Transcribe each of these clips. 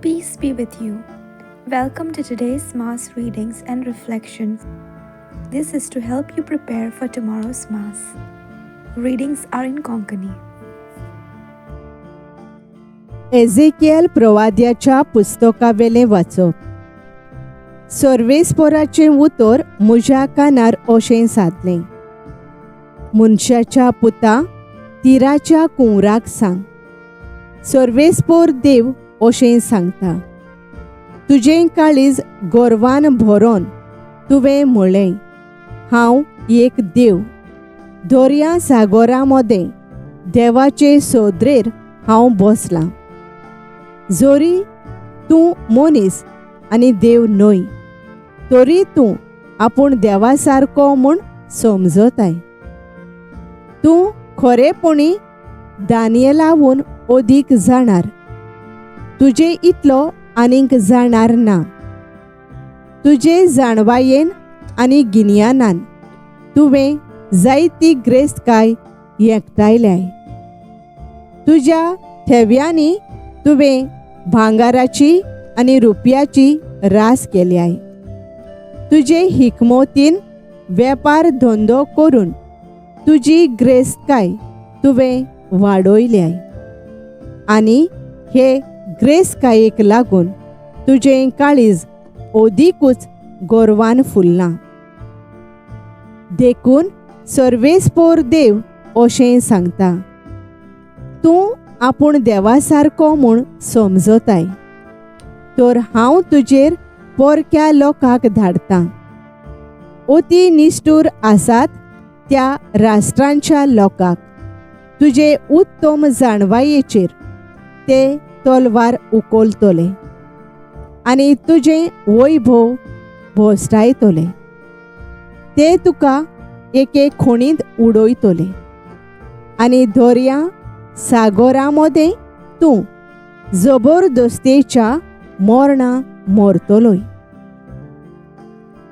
Peace be with you. Welcome to today's Mass readings and reflections. This is to help you prepare for tomorrow's Mass. Readings are in Konkani. Ezekiel प्रवाद्याच्या पुस्तकावेलें वाचप. सर्वेस्पोराचें उतर म्हज्या कानार अशें सादलें, मनशाच्या पुता, तिराच्या कुंवराक सांग, सर्वेस्पोर देव अशें सांगता, तुजें काळीज गोरवान भरोन तुवें म्हळें, हांव एक देव, दर्या सागोरा मदें देवाचे सोदरेर हांव बसलां. जरी तूं मनीस आनी देव न्हय, तरी तूं आपूण देवा सारको म्हूण समजताय. तूं खरेपणी दानियलावून अदीक जाणार, तुजे इतलो आनीक जाणार ना. तुजे जाणवायेन आनी गिन्यानान तुवें जायती ग्रेस्तकाय एकठांयल्याय. तुज्या थेव्यांनी तुवें भांगाराची आनी रुपयाची रास केल्याय. तुजे हिकमतीन वेपार धंदो करून तुजी ग्रेस्तकाय तुवें वाडयल्याय आनी हे ग्रेस्तकायेक लागून तुजें काळीज अदिकूच गोरवान फुल्लां. देखून सर्वेस्पोर देव अशें सांगता, तूं आपूण देवा सारको म्हूण समजताय, तर हांव तुजेर परक्या लोकांक धाडटां. अती निश्ठूर आसात त्या राष्ट्रांच्या लोकांक तुजे उत्तम जाणवायेचेर ते तलवार उखलतले आनी तुजें वैभव भोसटायतले. ते तुका एके खणींत उडयतले आनी दर्या सागोरा मदें तूं जबरदस्तेच्या मरणा मरतलोय.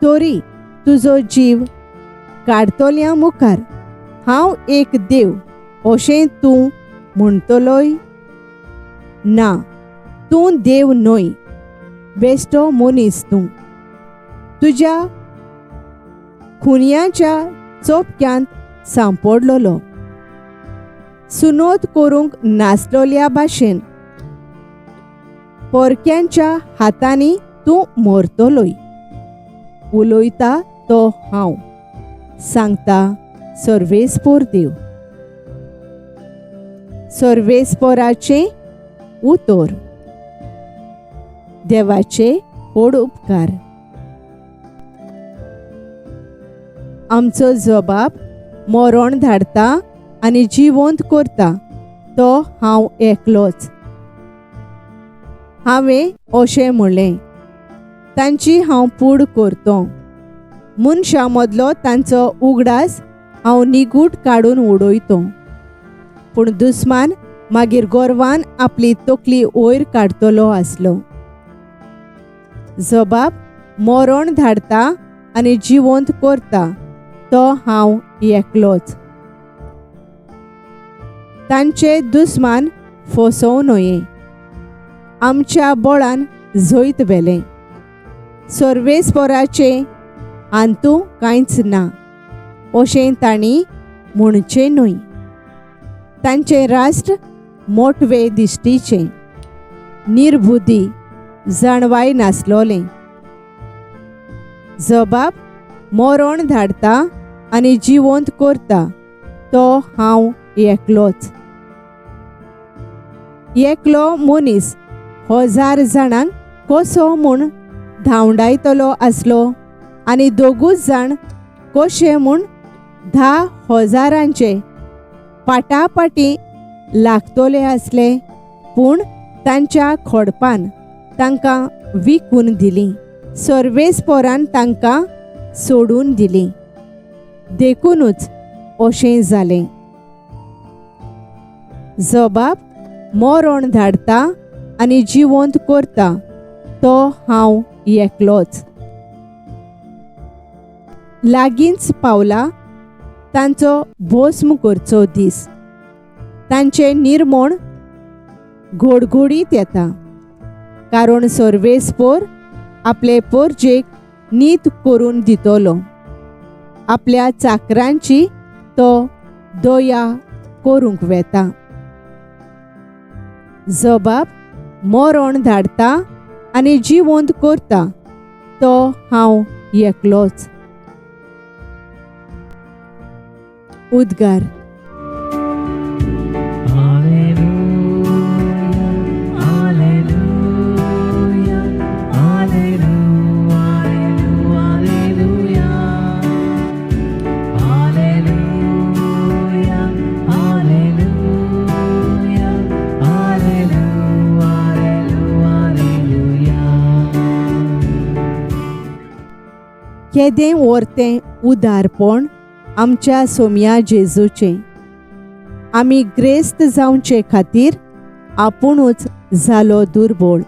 तरी तुजो जीव काडतल्या मुखार हांव एक देव अशें तूं म्हणटलोय? ना, तूं देव न्हय, बेश्टो मनीस तूं. तुज्या खुनयाच्या चोपक्यांत सांपडलेलो, सुनोत करूंक नासलोल्या भाशेन परक्यांच्या हातांनी तूं मरतलोय. उलयता तो हांव, सांगता सर्वेस्पोर देव. सर्वेस्पोराचें उतर. देवाचे व्हड उपकार. आमचो जबाब मरण धाडता आनी जिवंत करता तो हांव एकलोच. हांवें अशें म्हणलें, तांची हांव पूड करतो, मनशां मदलो तांचो उगडास हांव निगूट काडून उडयतो. पूण दुस्मान मागीर गोरवान आपली तकली वयर काडटलो आसलो. जबाब मरण धाडता आनी जिवंत करता तो हांव एकलोच. तांचे दुस्मान फसोवं न्हय, आमच्या बळान जैत व्हेलें. सर्वेस्पोराचें हातूंत कांयच ना अशें तांणी म्हणचें न्हय. तांचें राष्ट्र मोटवे दिश्टीचें, निर्बुद्धी, जाणवाय नासलोलें. जबाब मरण धाडता आनी जिवंत करता तो हांव एकलोच. एकलो मनीस हजार जाणांक कसो म्हूण धांवडायतलो आसलो आनी दोगूच जाण कशे म्हूण 10,000 पाटापाटी लागतले आसले, पूण तांच्या खोडपान तांकां विकून दिली, सर्वेस्पोरान तांकां सोडून दिली. देखूनच अशें जालें. जबाब मरण धाडता आनी जिवंत करता तो हांव एकलोच. लागींच पावला तांचो भस्म करचो दीस, तांचें निर्मण घोडघोडीत येता. कारण सर्वेस्पोर आपले पोरजेक नीत करून दितलो. आपल्या चाकरांची तो दया करूंक वेता. जबाब मरण धाडता आनी जिवंत करता तो हांव एकलोच. उद्गार. केदें वरतें उदारपण आमच्या सोम्या जेजूचें. आमी ग्रेस्त जावचे खातीर आपुणूच जालो दुर्बळ.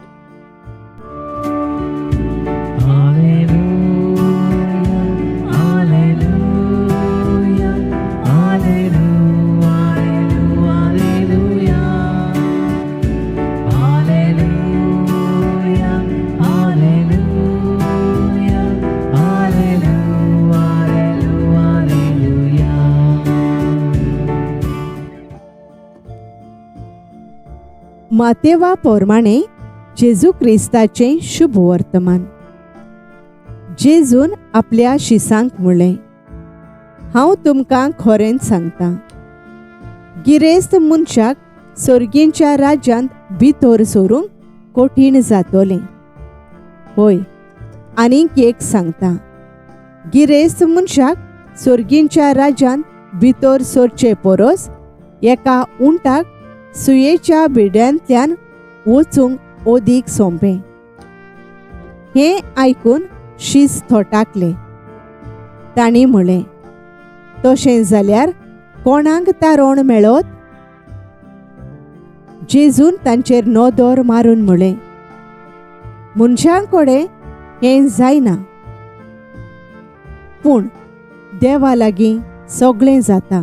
मातेवा प्रमाणे जेजू क्रिस्ताचें शुभ वर्तमान. जेजून आपल्या शिसांक म्हणलें, हांव तुमकां खरेंच सांगता, गिरेस्त मनशाक सर्गींच्या राज्यांत भितर सरूंक कठीण जातलें. होय, आनीक एक सांगता, गिरेस्त मनशाक सर्गींच्या राज्यांत भितर सरचे परस एका उंटाक सुयेच्या बिड्यांतल्यान वचूंक अदीक सोंपें. हें आयकून शीस थोटाकले. तांणी म्हणलें, तशें जाल्यार कोणाक तारण मेळत? जेजून तांचेर नदर मारून म्हणलें, मनशां कडेन हें जायना, पूण देवा लागीं सगळें जाता.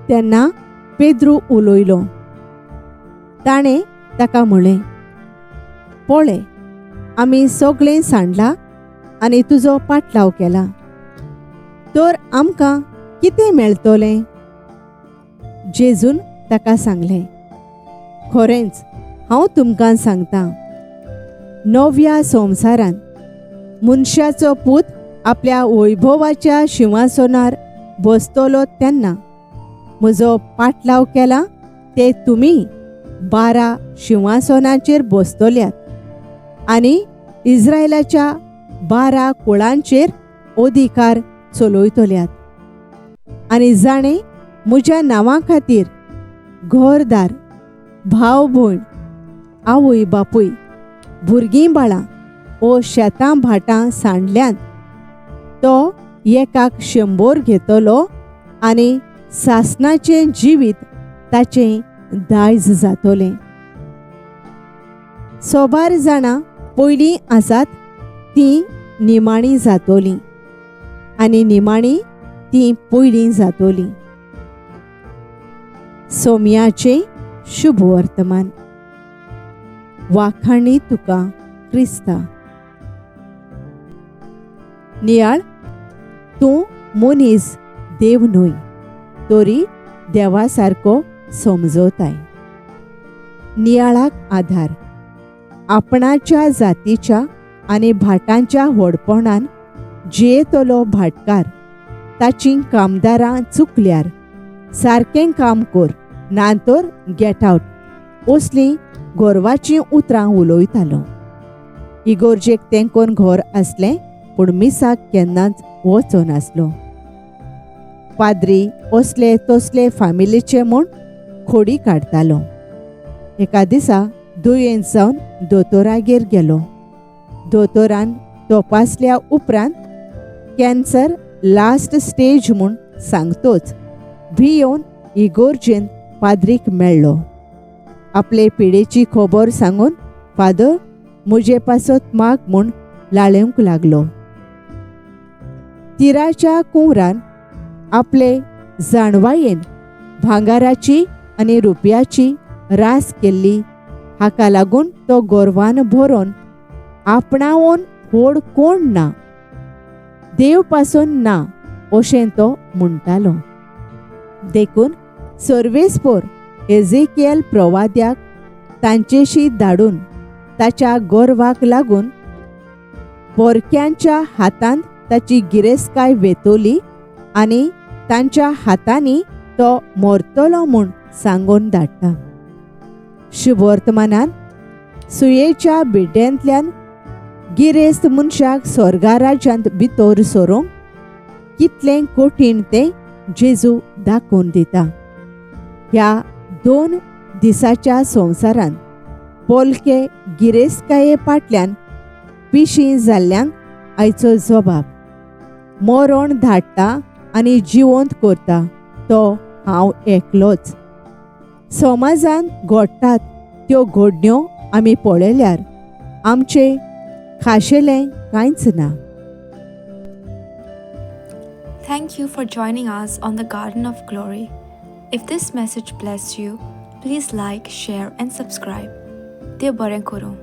तेन्ना पेद्रू उलयलो. ताणें ताका म्हणलें, पळय, आमी सगळें सांडलां आनी तुजो पाटलाव केला, तर आमकां कितें मेळटलें? जेजून ताका सांगलें, खरेंच हांव तुमकां सांगता, नव्या संवसारांत मनशाचो पूत आपल्या वैभवाच्या शिंवासनार बसतलो तेन्ना म्हजो पाटलाव केला ते तुमी 12 शिंवासनाचेर बसतल्यात आनी इस्रायलाच्या 12 कुळांचेर अधिकार चलयतल्यात. आनी जाणें म्हज्या नांवा खातीर घरदार, भाव भयण, आवय बापूय, भुरगीं बाळां ओ शेतां भाटां सांडल्यांत तो एकाक 100 घेतलो आनी सासनाचें जिवीत ताचें दायज जातलें. सोबार जाणां पयलीं आसात तीं निमाणी जातलीं आनी निमाणी तीं पयलीं जातलीं. सोम्याचें शुभ वर्तमान. वाखाणी तुका क्रिस्ता. नियाळ, तूं मनीस देव न्हय, तरी देवा सारको समजोताय. नियाळाक आधार. आपणाच्या जातीच्या आनी भाटांच्या व्हडपणान जियेतलो भाटकार ताचीं कामदारां चुकल्यार सारकें काम कर ना तर गेट आवट असलीं गोरवाचीं उतरां उलयतालो. इगोर्जेक तेंकोन घर आसलें, पूण मिसाक केन्नाच वचनासलो. पाद्री असले तसले फामिलीचे म्हूण खोडी काडटालो. एका दिसा दुयेंत जावन दोतोरागेर गेलो. दोतोरान तपासल्या उपरांत कॅन्सर लास्ट स्टेज म्हूण सांगतोच भियोवन इगोर्जेन पाद्रीक मेळ्ळो. आपले पिडेची खबर सांगून फादर म्हजे पासत माग म्हूण लाळेवंक लागलो. तिराच्या कुंवरान आपले जाणवायेन भांगाराची आनी रुपयाची रास केल्ली हाका लागून तो गोरवान भरोन आपणावन व्हड कोण ना, देव पासून ना अशें तो म्हणटालो. देखून सर्वेस्पोर एझेकियल प्रवाद्याक तांचेशी धाडून ताच्या गोरवाक लागून पोरक्यांच्या हातांत ताची गिरेस्तकाय वेतोली आनी तांच्या हातांनी तो मरतलो म्हूण सांगून धाडटा. शुभवर्तमानान सुयेच्या बिड्ड्यांतल्यान गिरेस्त मनशाक स्वर्गा राज्यांत भितर सरूंक कितलें कठीण तें जेजू दाखोवन दिता. ह्या 2 दिसाच्या संवसारांत पोलके गिरेस्तकाये फाटल्यान पिशीं जाल्ल्यांक आयचो जबाब मरण धाडटा आनी जिवंत करता तो हांव एकलोच. समाजान घडटात त्यो घडण्यो आमी पळयल्यार आमचें खाशेलें कांयच ना. Thank you for joining us on the Garden of Glory. If this message blessed you, please like, share and subscribe. देव बरें करूं.